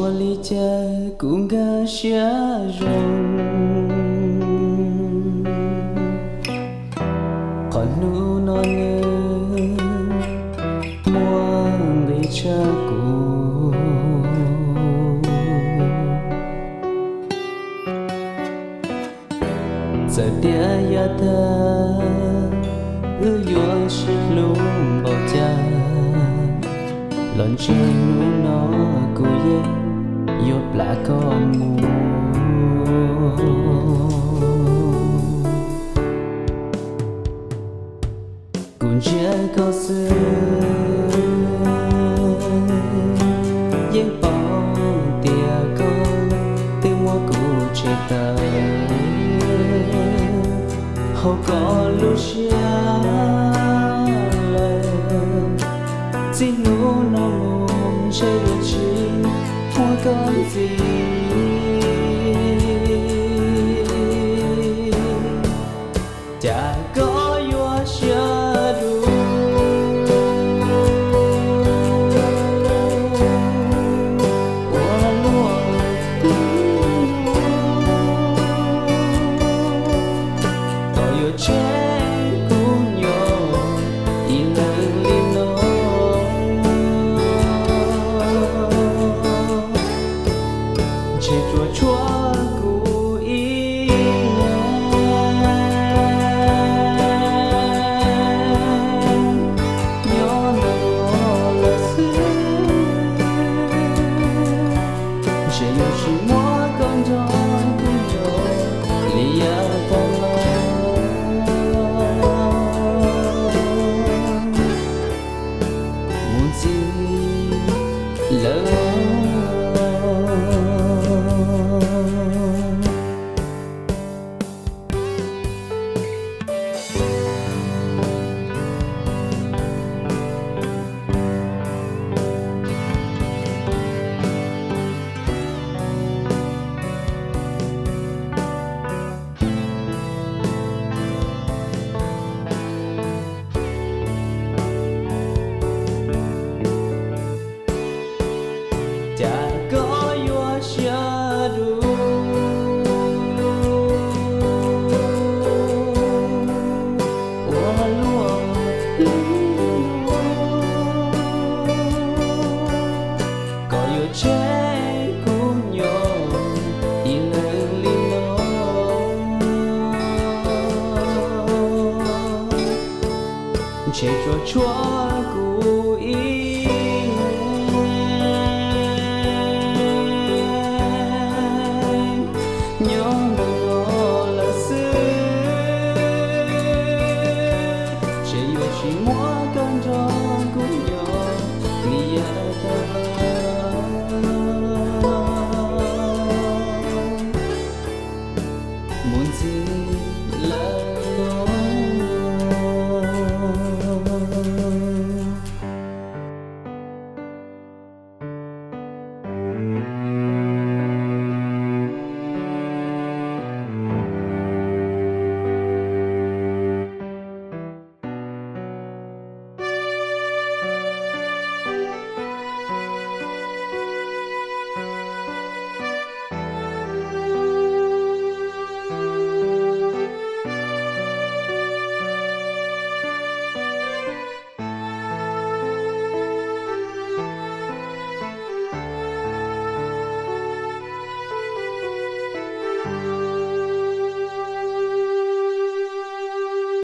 Li cas kuv nkag siab zoo, qhov hnub no nws muaj nqis tshaj kuv. Txawm tias yav tag wb yuav sib hlub npaum cas, los ntshe hnub no kuv yeej yuav plam koj mus. Kuv ntsia koj xwb, yeej paub tias koj twb muab kuv tshem tawm. Hauv koj lub siab lawm, txij hnub no mus ntshe yuav tsis muaj koj ntxiv. Cas koj yuav siab dub ua luaj, koj yuav tseg kuv nyob ib leeg li no. Ntshe tsuas tshuav kuv ib leeg nyob ntawm no lawm xwb. Ntshe yuav tsis muab koj nrog kuv nyob li yav tag los. Mus ntxiv lawm. Cas koj yuav siab dub ua luaj, koj yuav tseg kuv nyob ib leeg li no. Ntshe tsuas tshuav kuv ib leeg nyob ntawm no lawm xwb. Ntshe yuav tsis muab koj nrog kuv nyob li yav tag los. Mus ntxiv lawm no.